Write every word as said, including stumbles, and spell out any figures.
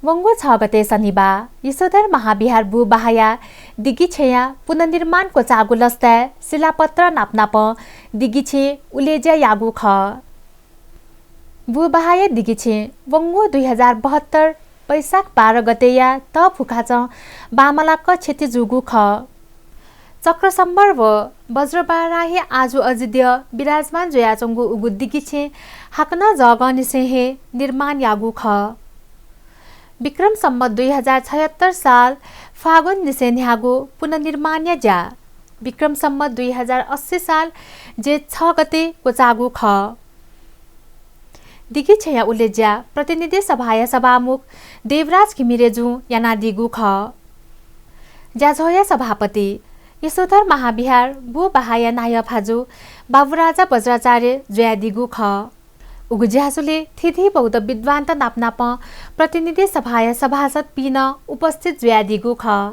वंगु छ गते शनिबाः यशोधर महाविहार बुबाहाया दिगि छेँया पुनर्निर्माण क्वचाःगु लसताय् शिलापत्र नापनापं दिगि छेँ उलेज्या याःगु खः। बुबाहाया दिगि छेँ वंगु दुई हजार बहत्तर वैशाख बाह्र गतेया तःफुखाचं बांमलाक क्षति जूगु खः। चक्रसम्बर व वज्रवाराही आजु अजिद्यः विराजमान जुयाच्वंगु उगु दिगि छेँ हाकनं जःगंनिसें हे निर्माण याःगु खः। विक्रम सम्वत दुई हजार छयत्तर साल फागुननिसें न्ह्याःगु पुनर्निर्माणया ज्या विक्रम सम्वत दुई हजार अस्सी साल जेठ छ गते क्वचाःगु खः। दिगि छेँया उलेज्या प्रतिनिधि सभाया सभामुख देवराज घिमिरेजुं यानादीगु खः। ज्याझ्वःया सभापति यशोधर महाविहार बुबाहाया नायः भाजु बाबुराजा वज्राचार्य जुयादीगु खः। उगु ज्याझ्वलय् थीथी बौद्ध विद्वान्त नापनापं प्रतिनिधि सभाया सभासदपिं नं उपस्थित जुयादीगु खः।